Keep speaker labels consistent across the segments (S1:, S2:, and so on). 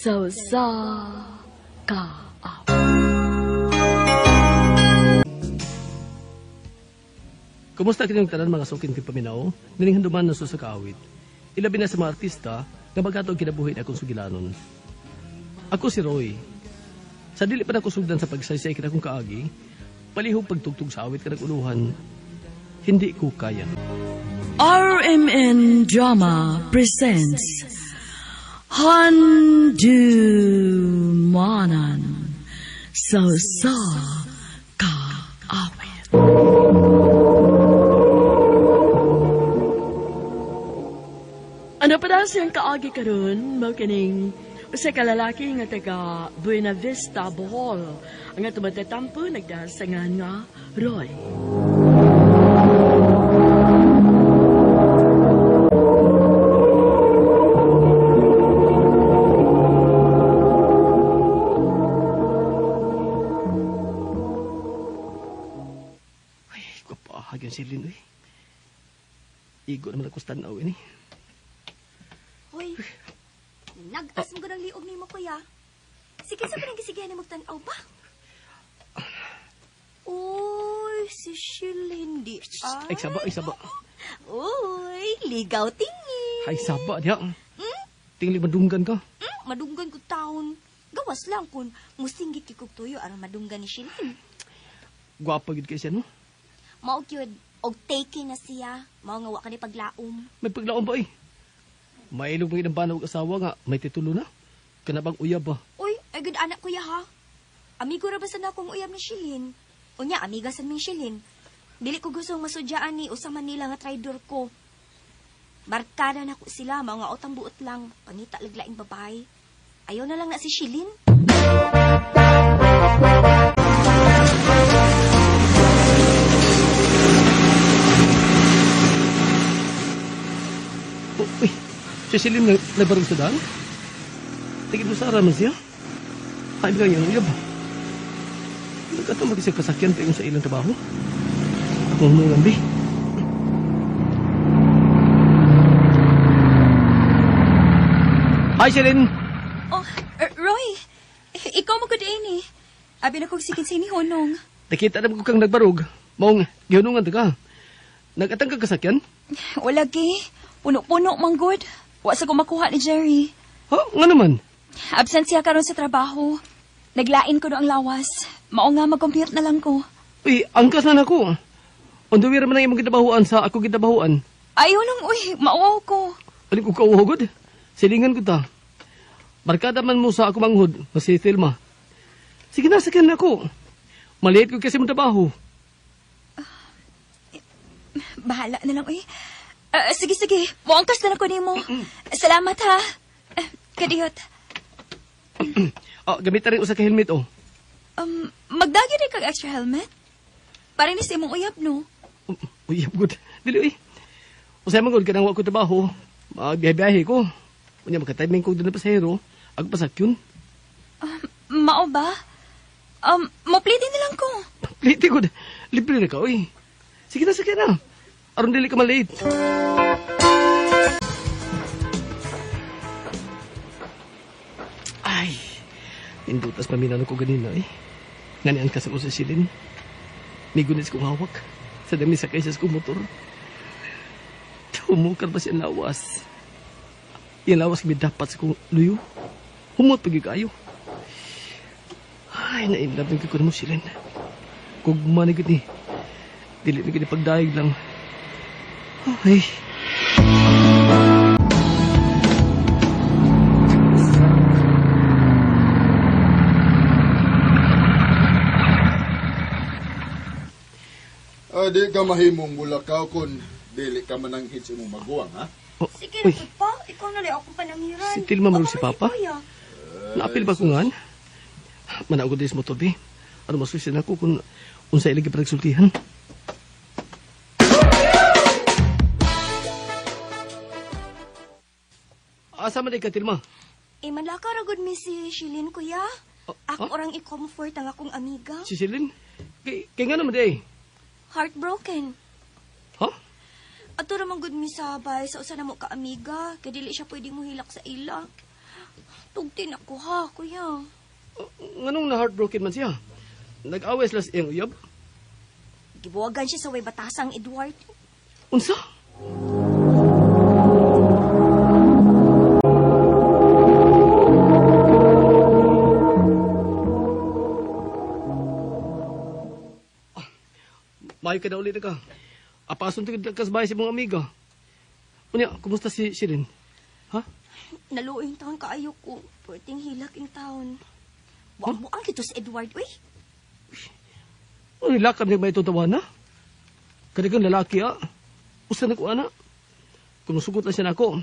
S1: Sa usa ka awit.
S2: Kumusta kinyong tanan mga sukin kay paminaw? Nining handuman na sa kaawit. Ilabi na sa mga artista nga magkatog kinabuhi na akong sugilanon. Ako si Roy. Sa dili pa nako sugdan sa pagsaysay kinakong kaagi, palihog pagtugtog sa awit kanang uluhan, hindi ko kaya.
S1: RMN Drama presents Handumanan sa usa ka awit. Ano pa daw siyang kaagi karon mao kining usa ka lalaki nga taga Buena Vista, Bohol, ang atong matatampo nagdasangan nga Roy.
S2: Ay, gwapahag yung silin, uy. Igo naman ako sa tanaw, ini.
S3: Hoy, nag-as mo ganang liog ni mo, kuya. Sige, sa parang gisigayan ni magtanaw ba? Uy, si Shilin di
S2: Ay, saba, ay, saba.
S3: Uy, ligaw tingin.
S2: Ay, saba, diya. Tingli madunggan ka.
S3: Madunggan ko taon. Gawas lang kung musinggit kay kog tuyo aron madunggan ni Shilin.
S2: Gwapa gid kay siya, no?
S3: Mao gyud, og taking na siya. Mao nga wa ka ni paglaom.
S2: May paglaom ba, eh? Mailog mo ang banag asawa nga, may titulo na. Kanabang uyab ba?
S3: Uy, ay good anak kuya ha. Amigo ra ba sa nakong uyab ni Shilin? Unya, amiga sa ming Shilin. Dili ko gusto masudyaan ni usa Manila nga traidor ko. Barkada na ko sila, mga utang buot lang. Pangita laglaing babae. Ayaw na lang na si Shilin.
S2: Oh, uy, si Shilin na nagbarong sa daan? Tigil mo sa araman siya? Ay, bigay niyang uyab. Nagkatong mag-isang kasakyan pa yung sa ilang trabaho. Akong mungambi. Hi, Shilin!
S3: Oh, Roy, ikaw mo gud ini. Abi na kog sikit sa ini honong.
S2: Nakita na ko kang nagbarog. Maong, gihunungan ta ka. Nagatang kang kasakyan?
S3: Wala gi. Puno-puno man gud. Wa sa ko makuha ni Jerry.
S2: Ha? Nga naman?
S3: Absent siya karon sa trabaho. Naglain ko no ang lawas. Mao nga mag-compute na lang ko.
S2: Uy, angkas na nako. Unduwira man ang imong gitabahuan sa ako gitabahuan.
S3: Ayaw nang, uy, mauwaw ko.
S2: Alin ko kauhugod? Silingan ko ta. Barkada man mo sa ako manghod, si Thelma. Sige na, sakyan na ako. Maliit ko kasi mong trabaho.
S3: Bahala na lang, uy. Sige, sige. Muangkas na lang ko nimo. Salamat, ha. Kadiyot.
S2: Oh, gamit na rin usa ka helmet, oh.
S3: Magdagi rin kag extra helmet? Para ni sa imong uyab, no?
S2: Uyab, good. Dili, uy. Usay man, good, kanang wa ko trabaho. Magbiyahe-biyahe ko. Unya, magka-timing ko doon na pasahero. Ako pasakyon.
S3: Mao ba? Mapliti na lang ko.
S2: Pliti ko. Libre na ka, uy. Sige na, sige na. Aron dili ka malate. Ay, indutas paminano ko ganina, eh. Nganian ka sa ko sa silin. Migunis kong hawak. Sa dami sa kaysas kong motor. Humukar ba siya lawas? Yung lawas kami dapat sa kong luyo. Humot pag kayo. Ay, nainlove ko na mo silin. Kugma ni gud ni. Dili ni gud pagdayeg lang. Ay.
S4: Di ka mahimong bulakaw kun dili ka mananghit sa imong maguwang, ha?
S2: Oh,
S3: Sige,
S2: uy,
S3: pa. Ikaw na lang akong pananghiran.
S2: Si Tilma marunong
S3: Ako
S2: si
S3: man
S2: Papa?
S3: Kuya.
S2: Naapil ba ko ngan? Manaog ko sa motor, bi. Ano masusin ako kung unsa ilang gipagsultihan? Asa man di ka, Tilma?
S3: Eh, manlakaw ra gud mi si Shilin, kuya.
S2: Oh,
S3: Ako
S2: huh?
S3: orang i-comfort ang akong amiga.
S2: Si Shilin? Kay nga naman di ay.
S3: Heartbroken.
S2: Ha?
S3: Ato ra man gud mi sa bay sa usa na mo ka amiga, kay dili siya pwede mohilak sa ila. Tugtin ako ha, kuya.
S2: Nganong na heartbroken man siya? Nag-away sila sa iyang uyab?
S3: Gibuwagan siya sa way batasang Edward.
S2: Unsa? Maayo ka na ulit na ka. Apason tigid ka sa bahay sa mong amiga. Unya, kumusta si Shirin? Ha?
S3: Naluoy taon kaayo ko. Perting hilak yung taon. Buang-buang kito si Edward, uy.
S2: Ano lakad niya ba itong tawana? Kanigang lalaki, ah. Usa na ko, ana. Kung musugot lang siya nako,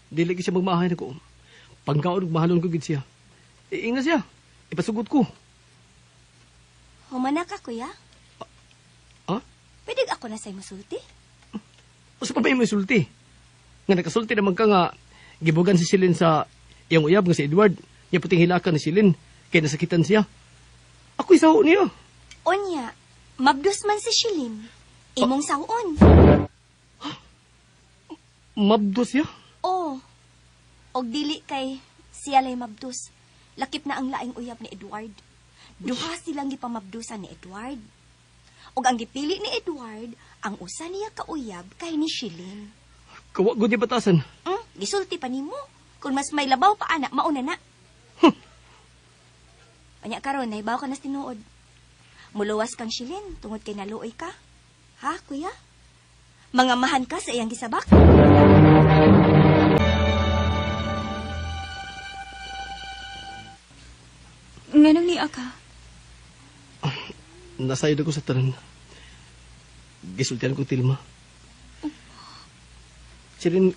S2: dili siya magmahay nako. Pangkaon, mahalon ko gid siya. Iingna siya. Ipasugot ko.
S3: Humana ka, kuya.
S2: Ha?
S3: Pwede ako na sa'yo musulti?
S2: Usa pa ba yung may sulti? Nga nakasulti naman ka nga, gibugan si Celine sa iyang uyab nga si Edward. Niya puting hilakan ni Celine, kaya nasakitan siya. Ako'y saho niya.
S3: Onya, mabdos man si Shilin. Imong sawon.
S2: Mabdos siya?
S3: Oo. Og dili kay siya lay mabdos. Lakip na ang laing uyab ni Edward. Duha silang gipamabdusan ni Edward. Og ang gipili ni Edward, ang usa niya kauyab kay ni Shilin.
S2: Kawa gud niya batasan.
S3: Gisulti pa nimo. Kung mas may labaw pa ana, mauna na. Unya karon nahibaw ka na sa tinuod. Muluwas kang Shilin tungod kay naluoy ka. Ha, kuya? Mangamahan ka sa iyang gisabak?
S5: Nganong niya ka?
S2: Nasayod ako sa tanan. Gisultian ko Tilma. Sirin,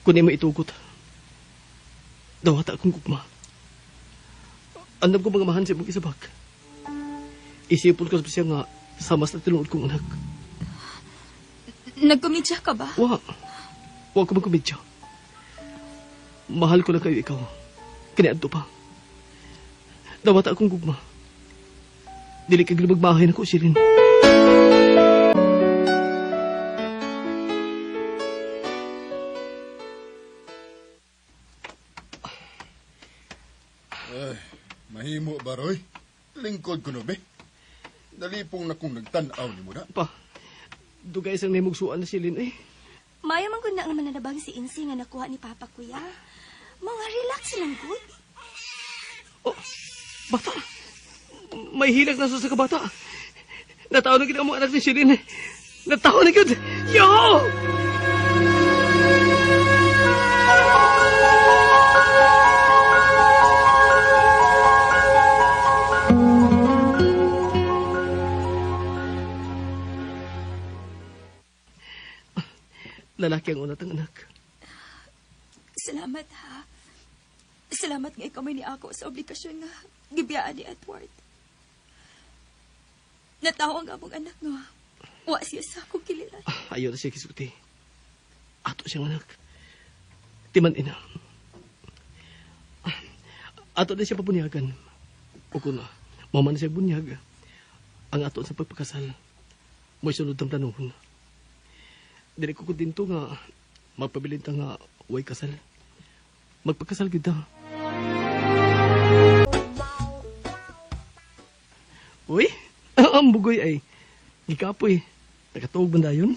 S2: kung mo itugot, dawata akong gugma. Andam ko mga mahan sa imong isabak. Isipon ko siya nga sama sa tinuod kong anak.
S5: Nagkomedya ka ba?
S2: Wa. Wa ko magkomedya. Mahal ko lang kayo ikaw. Kiniadto pa. Dawata akong gugma. Dili ka magmahay nako, Shirin.
S4: Ay, mahimo ba, Roy? Lingkod ko no, be. Nalipong na kong nagtanaw ni mo na.
S2: Pa, dugay sang namugsuan na Shirin eh.
S3: Mayo man gud na nga mananabang si Insi nga nakuha ni Papa, kuya. Mga relax lang gud.
S2: Oh, bata. May hilak na sa kabata. Nataon na gid ang mga anak ni Shirin. Nataon na gid. Yo! Lalaki ang unatang anak.
S5: Salamat ha. Salamat nga ikaw may ni ako sa obligasyon nga gibiyaan ni Edward. Natawa ang among anak nga wa siya sa akong kiliran.
S2: Ayaw na siya kisuti. Ato siyang anak. Timan ina. Ato na siya pabunyagan. O kung mama na siya bunyag, ang ato sa pagpakasal, mo'y sunod ang planuhon. Dili ko dinto nga magpabilin ta nga way kasal. Magpakasal kita. Uy, ang bugoy ay gikapoy. Nakatuog man dayon.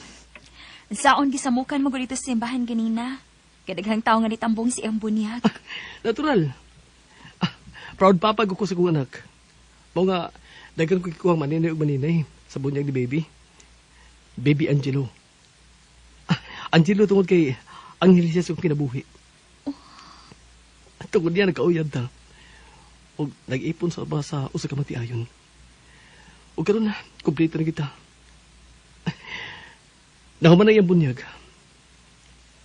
S5: Saon gisamukan mo dito sa simbahan ganina. Kadaghang tao nga nitambong si iyang bunyag.
S2: Natural. Proud papa ko sa kong anak. Mao nga daghan ko kikuhang maninay ug maninay sa bunyag ni baby. Baby Angelo. Angelo tungod kay anghel siya sa kong kinabuhi. Oh. Tungod niya nagkauyab ta. Og nag-ipon sa ba sa usa ka matiayon. Og karon na, kumpleto na kita. Nahuman na iyang bunyag.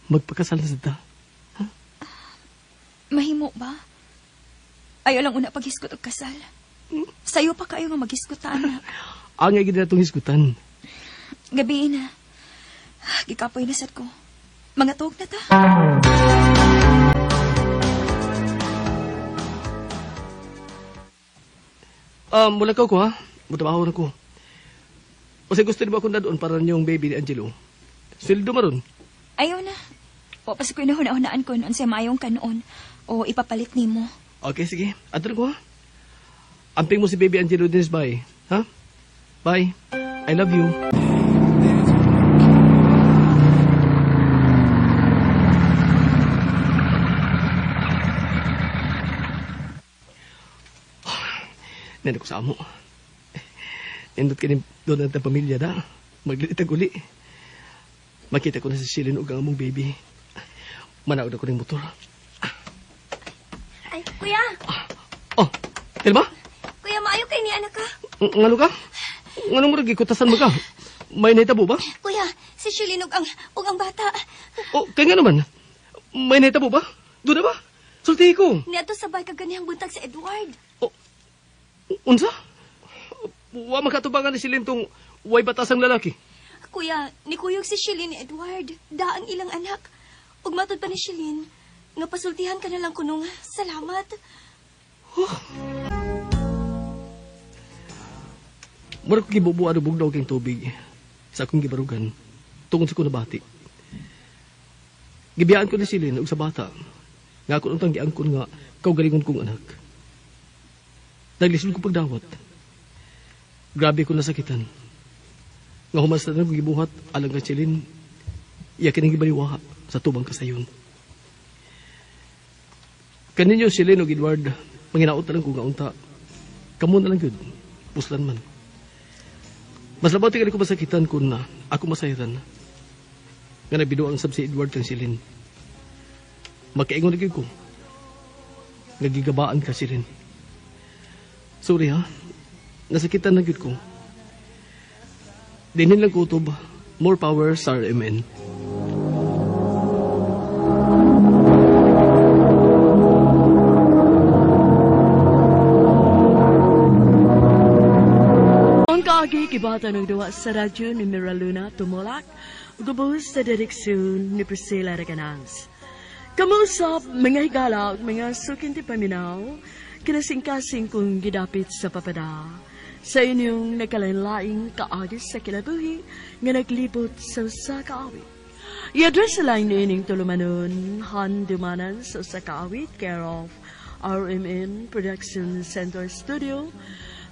S2: Magpakasal na sa ta.
S5: Ha? Mahimo ba? Ayaw lang una paghisgot og kasal. Sayo pa kayo nga maghisgutan.
S2: Angay gid na itong hisgutan.
S5: Gabi na. Gikapoy na sad ko. Mga tuog na ta.
S2: Mula ko ha. Mutabaho na ko. O sa gusto niyo ba akong dadoon para niyong baby ni Angelo? Sweldo maron.
S5: Ayaw na. Wa pa sa ko'y nahuna-hunaan ko noon sa maayong kanoon o ipapalit nimo.
S2: Okay, sige. Adto ko ha. Amping mo si Baby Angelo Dennis, bye. Ha? Bye. I love you. Nandun ko sa amo. Nindot ka ni doon ang pamilya da. Maglilitag uli. Makita ko na si Shilin og ang among baby. Manaog na ko ng motor.
S3: Ay, kuya!
S2: Oh, Telma?
S3: Kuya, maayo kay ni anak ka.
S2: Ngano ka? Ngano mo rin gikutasan mo ka? May nahitabo ba?
S3: Kuya, si Shilin ug ang bata.
S2: Oh, kaya nga naman. May nahitabo ba? Doon na ba? Sulti ko.
S3: Niadto sabay kaganihang buntag sa Edward.
S2: Oh, unsa? Wa makatubangan ni Shilin tong way batasang lalaki.
S3: Kuya, nikuyog si Shilin ni Edward. Daang ilang anak. Ug matud pa ni Shilin, nga pasultihan ka na lang kunong salamat.
S2: Huh. Mura ko gibubuan og bugnaw kang tubig sa akong gibarugan tungod sa ko nabati. Gibiyaan ko ni Shilin og sa bata nga ako untang giangkon nga kaugalingon kong anak. Naglisod ko pagdawat. Grabe ko nasakitan. Nga human sa tanang gibuhat alang kay Shilin, iya kining gibaliwaha sa tubang kasayon. Kaninyo Shilin og Edward, manginaot na lang ko nga unta. Kamo na lang yun, puslan man. Mas labaw tingali ko masakitan kung na ako masayran. Nga nagbido ang sab si Edward kang Shilin. Magkaingon na gyud ko. Nagigabaan ka, Shilin. Sorry ha, nasakitan na gyud ko. Dinhin lang kutob, more power sa RMN.
S1: Ang kaagi kibata ng duwa sa radyo ni Mira Luna Tumulak, gubos sa direksyon ni Priscilla Recanans. Kamusap, mga higala, mga sukinti paminaw, kinasingkasing kong gidapit sa papada. Sa inyong nagkalain-laing kaagi sa kinabuhi nga naglibot sa usa ka awit. I-address sa line niining tulumanon, Handumanan sa usa ka awit, care of RMN Production Center Studio,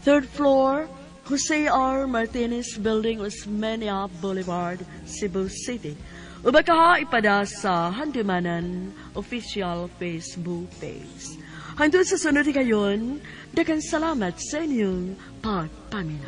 S1: 3rd floor, Jose R. Martinez Building, Osmeña Boulevard, Cebu City. Uba ka ipada sa Handumanan official Facebook page. Hangtod sa sunod kayon, daghang salamat sa inyong pagpaminaw.